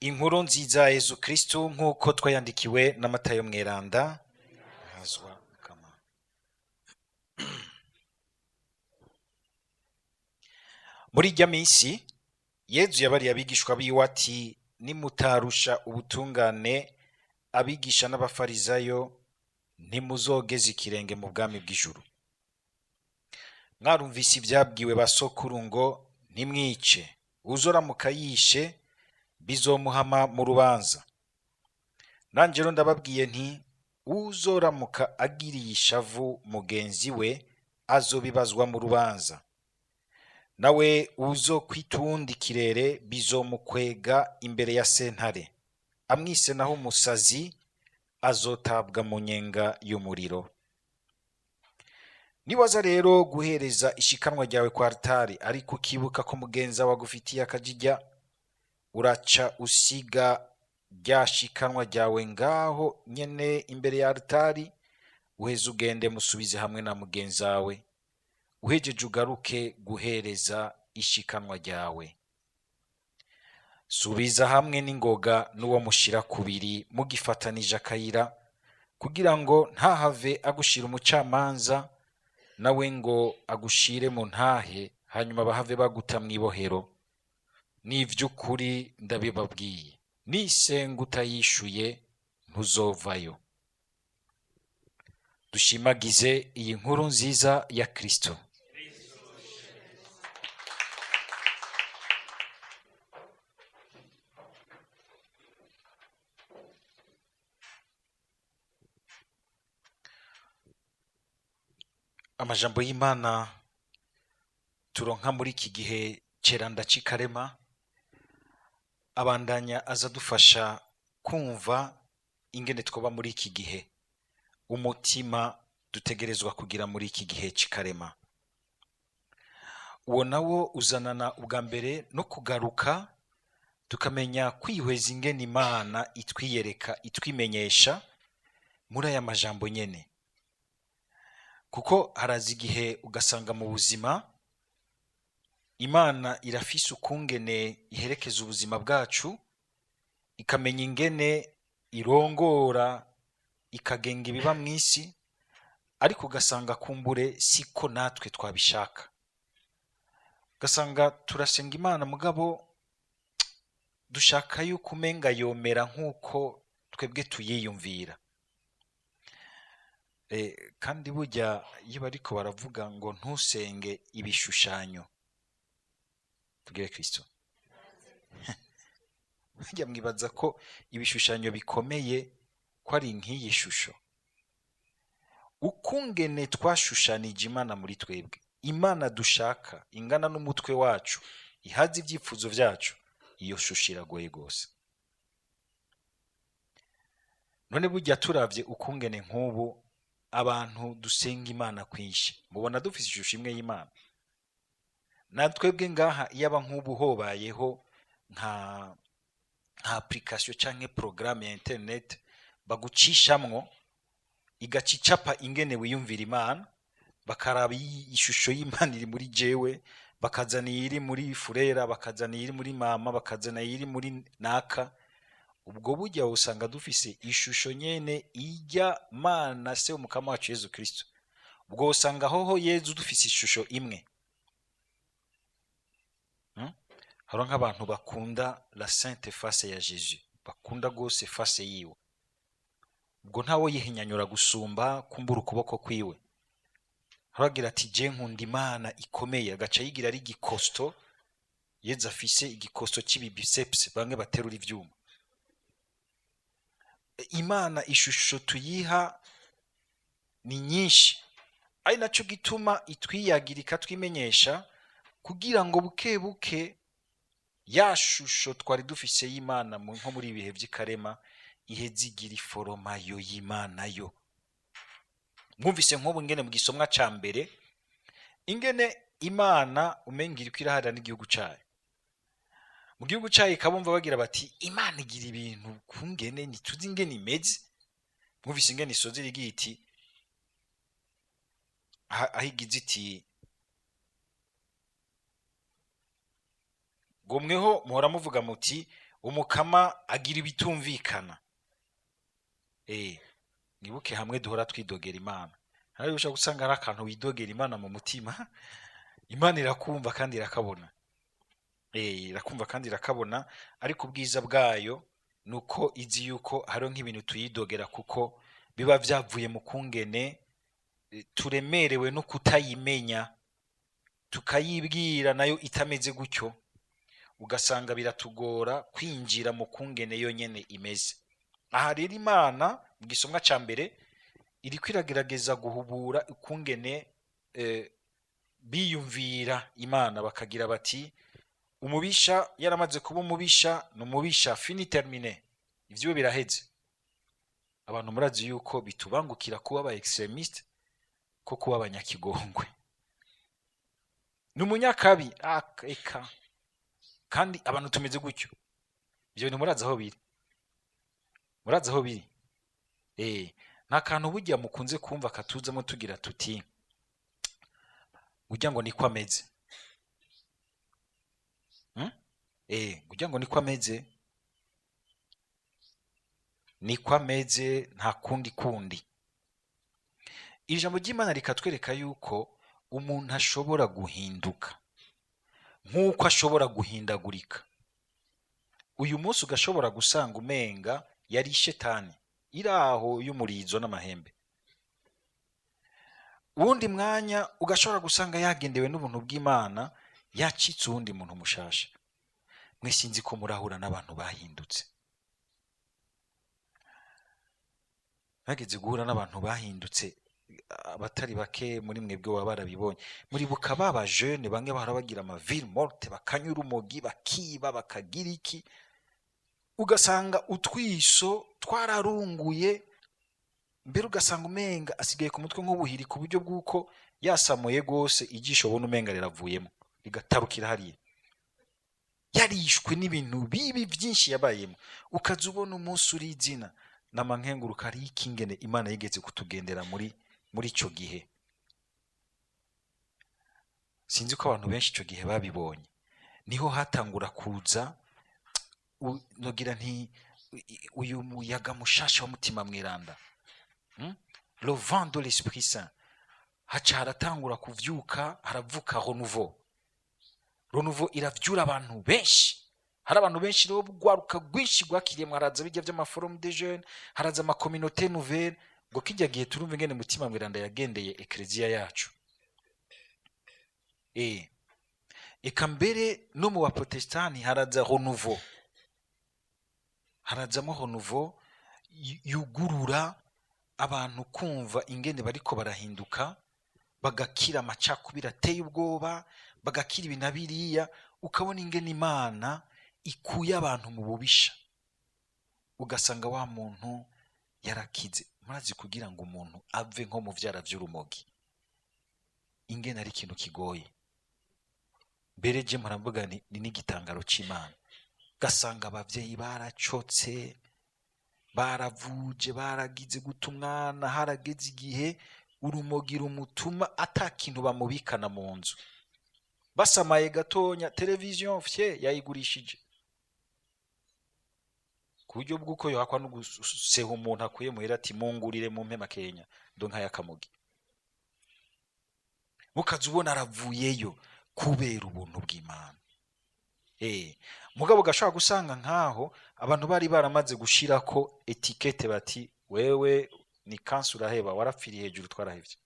Inkuru nziza ya Yezu Kristu nk'uko twayandikiwe na Matayo Mweranda. Hazwa kama. Muri irya minsi Yezu yabariye abigishwa biwe ati: nimutarusha ubutungane abigisha n'abafarizayo, ntimuzogeza ikirenge mu bwami bw'ijuru. Mwarumvise ivyabwiwe ba sokuru ngo: ntimwice, uwuzoramuka yishe bizomuhama mu rubanza. Nanje rero ndababwiye nti: uwuzoramuka agiriye ishavu mugenzi we azobibazwa mu rubanza, nawe uwuzokwita uwundi kirere bizomukwega imbere ya sentare, amwise naho umusazi azotabwa mu nyenga y'umuriro. Niwaza rero guhereza ishikanwa ryawe kwa altari, ariko ukibuka ko mugenzi wawe agufitiye akajirya, uraca usiga rya shikanwa ryawe ngaho nyene imbere ya altari, uheze ugende musubize hamwe na mugenzi wawe, uhejeje ugaruke guhereza ishikanwa ryawe. Subiza hamwe n'ingoga n'uwo mushira kubiri mugifatanije akayira, kugira ngo ntahave agushira umucamanza, nawe ngo agushire mu ntahe, hanyuma bahave baguta mw'ibohero. N'ivy'ukuri ndabibabwiye, nisenga utayishuye ntuzovayo. Dushimagize iyi nkuru nziza ya Kristo. Amajambo y'Imana turonka muri iki gihe ceranda c'ikarema abandanya azadufasha kumva ingene twoba muri iki gihe, umutima dutegerezwa kugira muri iki gihe c'ikarema. Uwo nawo uzanana ubwa mbere no kugaruka tukamenya kwihweza ingene Imana itwiyereka, itwimenyesha muri aya majambo nyene. Kuko haraza igihe ugasanga mu buzima Imana irafise ukungene iherekeza ubuzima bwacu, ikamenya ingene irongora, ikagenga ibiba mw'isi, ariko ugasanga kumbure siko natwe twabishaka. Ugasanga turasenga Imana mugabo dushaka yuko umenga yomera nk'uko twebwe tuyiyumvira. Kandi burya iyo bariko baravuga ngo ntusenge ibishushanyo, tugire Kristo. Burya mwibaza ko ibishushanyo bikomeye ko ari nk'iyi shusho. Ukungene twashushanije Imana muri twebwe, Imana dushaka ingana n'umutwe wacu, ihaze ibyifuzo vyacu, iyo shusho iragoye gose. None burya turavye ukungene nk'ubu abantu dusenga Imana kwinshi, mubona dufise ishusho imwe y'Imana. Na twebwe ngaha iyaba nk'ubu hobayeho nka application canke programme ya internet bagucishamwo igaca icapa ingene wiyumvira Imana, bakaraba ishusho y'Imana iri muri jewe, bakazana iyiri muri furera, bakazana iyiri muri mama, bakazana iyiri muri naka. Ubwo burya usanga dufise ishusho nyene ijya Mana se umukama wacu Yezu Kristo. Ubwo usanga hoho Yezu dufise ishusho imwe. Haro nk'abantu bakunda la sainte face ya Jésus, bakunda gose face yiwe. Ubwo ntawe yihinyanyura gusumba kumbura ukuboko kwiwe. Haragira ati je nkunda Imana ikomeye, agaca yigira ari igikosto. Yezu afise igikosto cy'ibibiceps bamwe baterura ivyuma. Imana ishusho tuyiha ni nyinshi, ari naco gituma itwiyagira ikatwimenyesha, kugira ngo buke buke ya shusho twari dufise y'Imana nko muri ibihe vy'ikarema iheze igira iforoma yo y'Imana yo. Mwumvise nk'ubu ingene mu gisomwa ca mbere ingene Imana umenga iriko iraharira n'igihugu cayo. Mu gihugu cayo ikabumva bagira bati Imana igira ibintu kungene ntituzi ingene imeze. Mwumvise ingene isoza irigira iti, aho igize iti gomweho muhora muvuga muti Umukama agira ibitumvikana. Mwibuke hamwe duhora twidogera Imana. Hari ushobora gusanga ari akantu widogera Imana mu mutima, Imana irakumva kandi irakabona. Irakumva kandi irakabona, ariko ubwiza bwayo nuko izi yuko hariho nk'ibintu tuyidogera kuko biba vyavuye mu kungene turemerewe no kutayimenya, tukayibwira nayo itameze gutyo, ugasanga biratugora kwinjira mu kungene yonyene imeze. Aha rero Imana mu gisomwa ca mbere iriko iragerageza guhubura ukungene biyumvira Imana, bakagira bati umubisha yaramaze kuba umubisha, ni umubisha fini termine, ivyo biraheze. Abantu murazi yuko bitubangukira kuba aba extremiste ko kuba abanyakigongwe. Ni umunyakabi, eka. Kandi abantu tumeze gutyo. Ivyo bintu murazi aho biri. Murazi aho biri. Nta kantu burya mukunze kumva katuzamo tugira tuti burya ngo niko ameze. Burya ngo niko ameze. Niko ameze, nta kundi kundi. Ijambo ry'Imana rikatwereka yuko umuntu ashobora guhinduka nk'uko ashobora guhindagurika. Uyu munsi ugashobora gusanga umenga yari shetani iraho y'umurizo n'amahembe. Uwundi mwanya ugashobora gusanga yagendewe n'ubuntu bw'Imana, yacitse uwundi muntu mushasha. Mwe sinzi ko murahura n'abantu bahindutse. Nageze guhura n'abantu bahindutse, abatari bake muri mwebwe baba barabibonye. Muribuka baba jeune bamwe bahora bagira ama ville morte, bakanyura urumogi, bakiba, bakagira iki, ugasanga utwiso twararunguye, mbere ugasanga umenga asigaye ku mutwe nk'ubuhiri, ku buryo bw'uko yasamuye gose ijisho ubona umenga riravuyemo rigatarukira hariya. Yarishwe n'ibintu bibi byinshi yabayemo, ukaza ubona umunsi uri izina n'amankenguruka ari ikingene Imana yigeze kutugendera muri ico gihe. Sinzi ko abantu benshi ico gihe babibonye. Niho hatangura kuza nogira nti uyu muyaga mushasha wa mutima mweranda. Le vent de l'Esprit Saint. Haca haratangura kuvyuka, haravuka renouveau. Renouveau iravyura abantu benshi. Hari abantu benshi rero rwaruka rwinshi rwakiriye, haraza bijya vy'amaforum des jeunes, haraza ama communauté nouvelle. Ngo kijya gihe turumva ingene mutima mweranda yagendeye eklezia yacu. Eka mbere no mu baprotestani haraza renouveau. Harazamo renouveau yugurura abantu kumva ingene bariko barahinduka, bagakira amacakubiri ateye ubwoba, bagakira ibi na biriya, ukabona ingene Imana ikuye abantu mu bubisha, ugasanga wa muntu yarakize. Murazi kugira ngo umuntu ave nko mu vyara vy'urumogi, ingene ari ikintu kigoye. Mbere je muravuga ni n'igitangaro c'Imana, gasanga abavyeyi baracotse, baravuje, baragize guta umwana, harageze igihe urumogi rumutuma ata kintu bamubikana mu nzu. Basamaye gatonya televiziyo fye yayigurishije, ku buryo bw'uko yohakwa no guseha umuntu akuye muhira ati mungurire mumpe makenya ndonka yakamugi. Mukaza ubona aravuyeyo kubera ubuntu bw'Imana. Mugabo gashobora gusanga nkaho abantu bari baramaze gushirako etikete bati wewe ni kansi uraheba, warapfiriye hejuru twarahevye.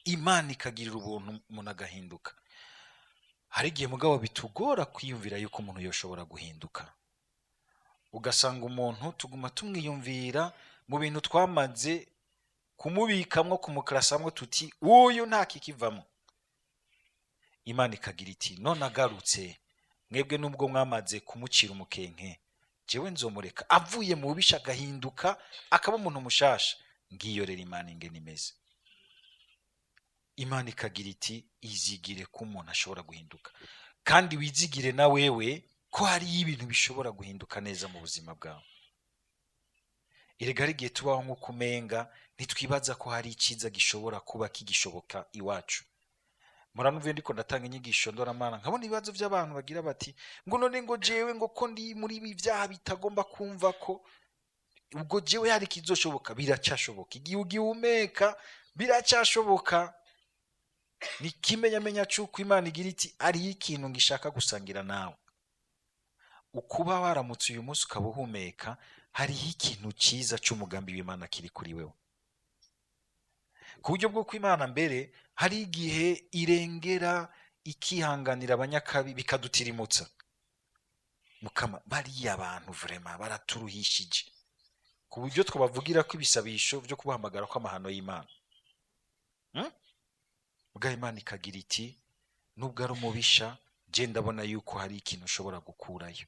Imana ikagirira ubuntu umuntu agahinduka. Hari igihe mugabo bitugora kwiyumvira yuko umuntu yoshobora guhinduka, ugasanga umuntu tuguma tumwiyumvira mu bintu twamaze kumubikamwo, kumuklasamwo, tuti uyu nta kikivamo. Imana ikagira iti none agarutse, mwebwe nubwo mwamaze kumucira umukenke, jewe nzomureka avuye mu bubisha agahinduka akaba umuntu mushasha. Ngiyorera Imana ingene imeze. Imana ikagira iti izigire ko umuntu ashobora guhinduka, kandi wizigire na wewe ko hari ibintu bishobora guhinduka neza mu buzima bwawe. Erega hari igihe tubaho nk'uko umenga ntitwibaza ko hari iciza gishobora kuba kigishoboka iwacu. Muranumva iyo ndiko ndatanga inyigisho ndoramana, nkabona ibibazo by'abantu bagira bati ngo none ngo jewe ngo ko ndi muri ibi byaha bitagomba kumva ko ubwo jewe hari ikizoshoboka. Biracashoboka igihe ugihumeka, biracashoboka. Ni kimenyamenya c'uko Imana igira iti ariyo ikintu ngishaka gusangira nawe. Ukuba waramutse uyu munsi ukaba uhumeka, hariho ikintu cyiza c'umugambi w'Imana kiri kuri wewe, ku buryo bw'uko Imana mbere hari igihe irengera ikihanganira abanyakabi bikadutirimutsa. Mukama, bariya abantu vraiment baraturuhishije, ku buryo twabavugira ko ibisabisho byo kubahamagara kw'amahano y'Imana. Bwa Imana ikagira iti nubwo ari umubisha, je ndabona yuko hari ikintu ushobora gukurayo.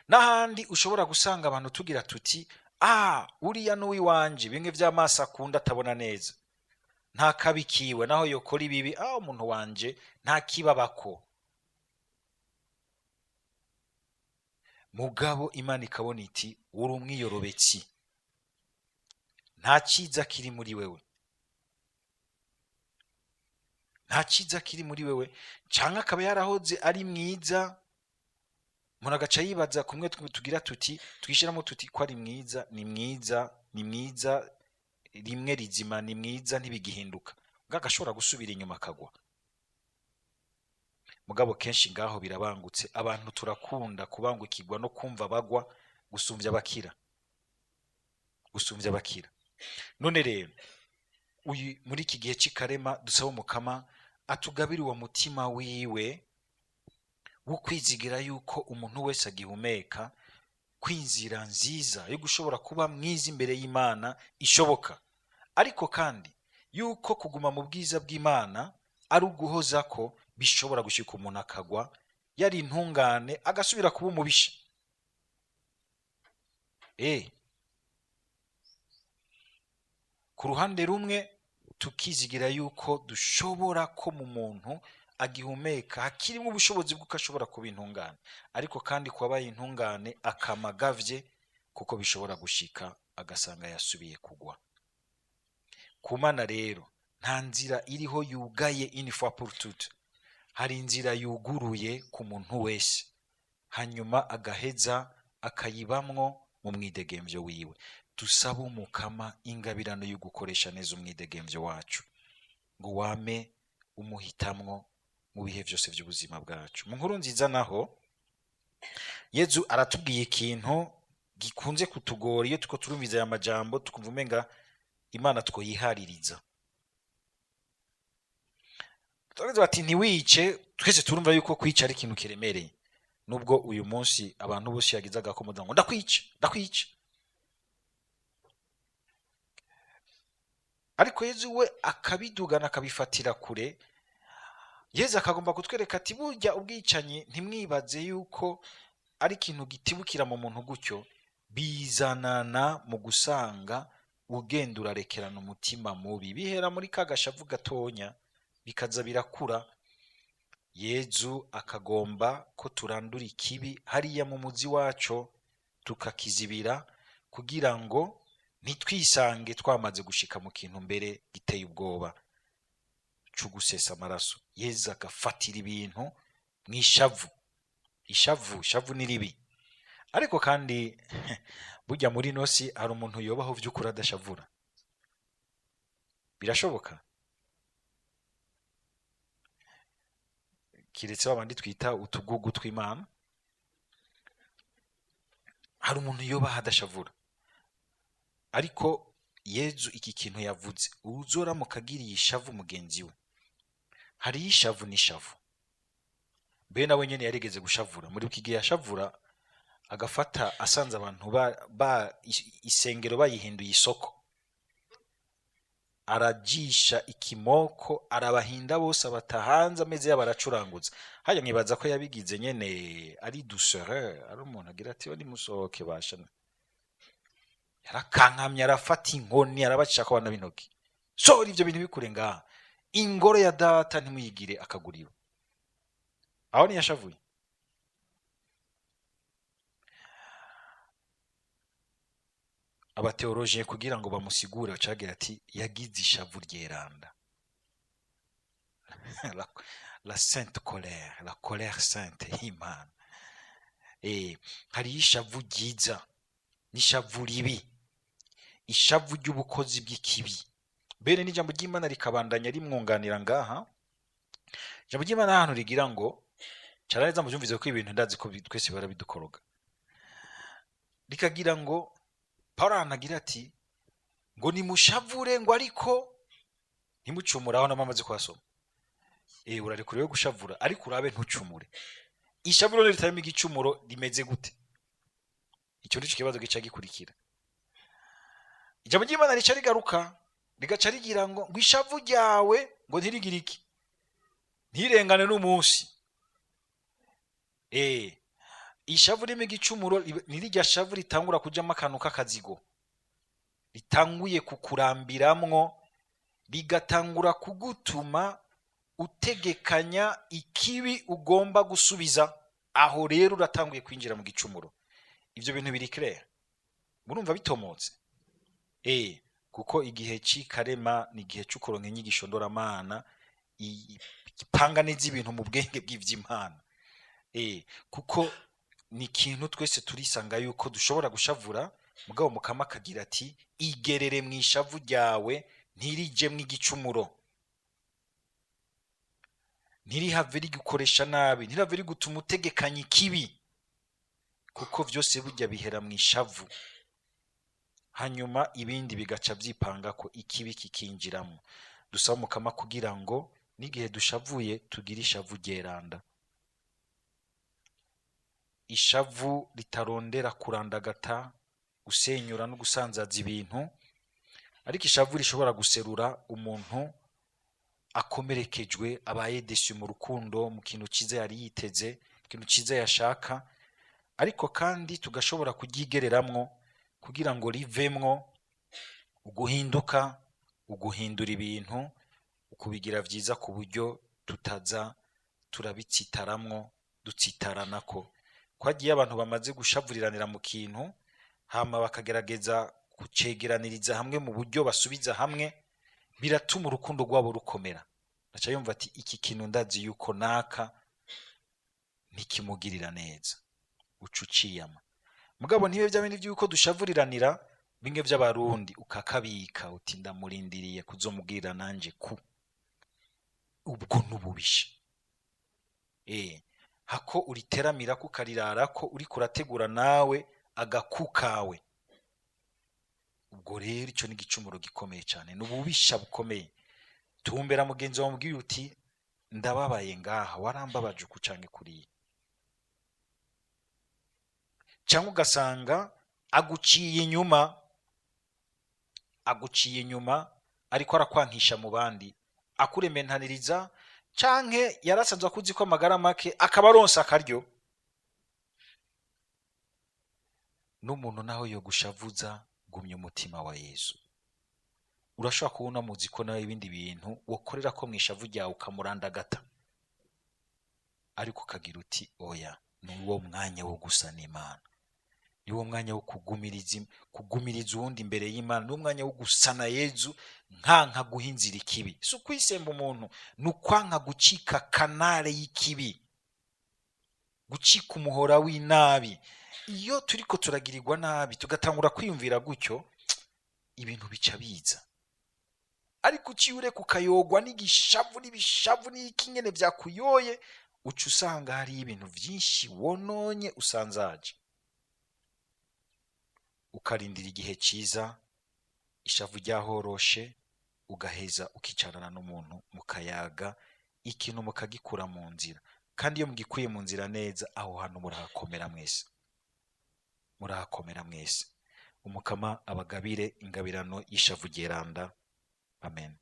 N'ahandi ushobora gusanga abantu tugira tuti uriya n'uwiwanje, bimwe vy'amaso akunda atabona neza, nta kabi kiwe, naho yokora ibibi, umuntu wanje nta kibabako. Mugabo Imana ikabona iti uri umwiyorobetsi, nta cyiza kiri muri wewe, nta cyiza kiri muri wewe. Canke akaba yarahoze ari mwiza, umuntu agaca yibaza kumwe tugira tuti twishiramo tuti ko ari mwiza, ni mwiza, ni mwiza rimwe rizima, ni mwiza ntibigihinduka, ubwo agashobora gusubira inyuma akagwa. Mugabo kenshi ngaho birabangutse, abantu turakunda kubangukirwa no kumva bagwa gusumvya bakira, gusumvya bakira. None rero uyu muri iki gihe c'ikarema dusaba Umukama atugabire uwo mutima wiwe wo kwizigira yuko umuntu wese agihumeka, kwinzira nziza yo gushobora kuba mwiza imbere y'Imana ishoboka, ariko kandi yuko kuguma mu bwiza bw'Imana ari uguhoza ko bishobora gushika umuntu akagwa yari intungane agasubira kuba umubisha. Ku ruhande rumwe tukizigira yuko dushobora ko mu muntu agihumeka hakirimo ubushobozi bw'uko ashobora kuba intungane, ariko kandi kubaye intungane akamagavye, kuko bishobora gushika agasanga yasubiye kugwa. Ku Mana rero nta nzira iriho yugaye une fois pour toutes, hari inzira yuguruye ku muntu wese, hanyuma agaheza akayibamwo mu mwidegemvyo wiwe. Dusabe Umukama ingabirano yo gukoresha neza umwidegemvyo wacu, ngo wame umuhitamwo mu bihe vyose vy'ubuzima bwacu. Mu nkuru nziza naho Yezu aratubwiye ikintu gikunze kutugora iyo tuko turumviza aya majambo, tukumva umenga Imana twoyihaririza. Turavuze bati ntiwice, twese turumva yuko kwica ari ikintu kiremereye, nubwo uyu munsi abantu bose yagize agakomoza ngo ndakwica, ndakwica. Ariko Yezu we akabidugana akabifatira kure. Yezu akagomba kutwereka ati burya ubwicanyi ntimwibaze yuko ari ikintu gitibukira mu muntu gutyo, bizanana mu gusanga ugenda urarekerana umutima mubi, bihera muri ka gashavu gatonya bikaza birakura. Yezu akagomba ko turandura ikibi hariya mu muzi waco tukakizibira, kugira ngo ntitwisange twamaze gushika mu kintu mbere giteye ubwoba co gusesa amaraso. Yezu agafatira ibintu mw'ishavu. Ishavu, ishavu ni ribi, ariko kandi burya muri nosi hari umuntu yobaho vy'ukuri adashavura. Birashoboka, kiretse babandi twita utugugu tw'Imana. Hari umuntu yobaho adashavura, ariko Yezu iki kintu yavuze, uzoramuka agiriye ishavu mugenzi we. Hari ishavu n'ishavu. Mbe nawe nyene yarigeze gushavura, muri iki gihe yashavura agafata asanze abantu ba isengero bayihinduye isoko, arajisha ikimoko arabahinda bose abatahanze ameze yabo aracuranguza. Haya mwibaza ko yabigize nyene ari douceur, ari umuntu agira ati ni musohoke basha. Yarakankamye arafata inkoni arabacisha ko abana b'intoki, sohora ivyo bintu bikure ngaha, ingoro ya data ntimuyigire akaguriro. Aho ntiyashavuye. Abateologie kugira ngo bamusigure bacagira ati yagize ishavu ryeranda. La sainte colère, la colère sainte y'Imana. Hariho ishavu ryiza n'ishavu ribi, ishavu ry'ubukozi bw'ikibi. Bene n'ijambo ry'Imana rikabandanya rimwunganira ngaha. Ijambo ry'Imana ahantu rigira ngo cara neza, muvyumvise ko ibintu ndazi ko twese barabidukoroga. Rikagira ngo Pawulo ahantu agira ati ngo nimushavure, ngo ariko ntimucumure. Aho namwe amaze kuhasoma, urarekuriwe gushavura, ariko urabe ntucumure. Ishavu rero ritarimo igicumuro rimeze gute? Icyo nico kibazo gica gikurikira. Ijambo ry'Imana rica rigaruka, rigaca rigira ngo ishavu ryawe ngo ntirigire iki, ntirengane n'umunsi. Ishavu ririmo igicumuro ni rirya shavu ritangura kujamo akantu k'akazigo, ritanguye kukurambiramwo, rigatangura kugutuma utegekanya ikibi ugomba gusubiza. Aho rero uratanguye kwinjira mu gicumuro. Ivyo bintu biri clair, murumva bitomotse. Kuko igihe c'ikarema ni igihe co kuronka inyigisho ndoramana ipanga neza ibintu mu bwenge bw'ivy'Imana. Kuko ni ikintu twese turisanga yuko dushobora gushavura, mugabo Mukama akagira ati: "Igerere mu ishavu ryawe, ntirijemwo igicumuro, ntirihave rigukoresha nabi, ntirihave rigutuma utegekanya ikibi." Kuko vyose burya bihera mu ishavu, hanyuma ibindi bigaca vyipanga ko ikibi kikinjiramo. Dusaba Mukama kugira ngo n'igihe dushavuye tugire ishavu ryeranda, ishavu ritarondera kurandagata, gusenyura no gusanzaza ibintu, ariko ishavu rishobora guserura umuntu akomerekejwe, abaye déçu mu rukundo, mu kintu cyiza yari yiteze, mu kintu cyiza yashaka. Ariko kandi tugashobora kuryigereramwo kugira ngo rivemwo uguhinduka, uguhindura ibintu, ukubigira vyiza, ku buryo tutaza turabitsitaramwo, dutsitaranako. Kwagiye abantu bamaze gushavuriranira mu kintu, hama bakagerageza kucegeraniriza hamwe mu buryo basubiza hamwe, biratuma urukundo rwabo rukomera. Aca yumva ati: "Iki kintu ndazi yuko naka ntikimugirira neza." Uca uciyama. Mugabo ntibe bya bindi by'uko dushavuriranira, bimwe by'Abarundi, ukakabika uti: "Ndamurindiriye kuzomubwira nanje." Ku ubwo n'ububisha. Hako uriteramira ko ukarirara ko uriko urategura nawe agaku kawe. Ubwo rero icyo ni igicumuro gikomeye cyane, ni ububisha bukomeye. Tumbera mugenzi wawe, mubwire uti: "Ndababaye ngaha, warambabaje uku canke kuriya." Cyangwa ugasanga aguciye inyuma, aguciye inyuma, ariko arakwankisha mu bandi, akurementaniriza, canke yarasanzwe akuzi ko amagara make, akaba aronse akaryo. N'umuntu naho yogushavuza, gumya umutima wa Yesu. Urashobora kubona muzi ko nawe ibindi bintu wokorera ko mwishavu ryawe ukamurandagata, ariko ukagira uti: "Oya, ni uwo mwanya wo gusa n'Imana, ni wo mwanya wo kugumiriza uwundi imbere y'Imana, ni wo mwanya wo gusana Yezu." Nkanka guha inzira ikibi si ukwisemba umuntu, ni ukwanka gucika canal y'ikibi, gucika umuhora w'inabi. Iyo turiko turagirirwa nabi tugatangura kwiyumvira gutyo, ibintu bica biza. Ariko uciye ureka ukayogwa n'igishavu n'ibishavu n'iki nyene vyakuyoye, uca usanga hariyo ibintu vyinshi wononye, usanzaje. Ukarindira igihe ciza, ishavu ryahoroshe, ugaheza ukicarana n'umuntu, mukayaga ikintu, mukagikura mu nzira. Kandi iyo mugikuye mu nzira neza, aho hantu murahakomera mwese, murahakomera mwese. Umukama abagabire ingabirano y'ishavu ryeranda. Amen.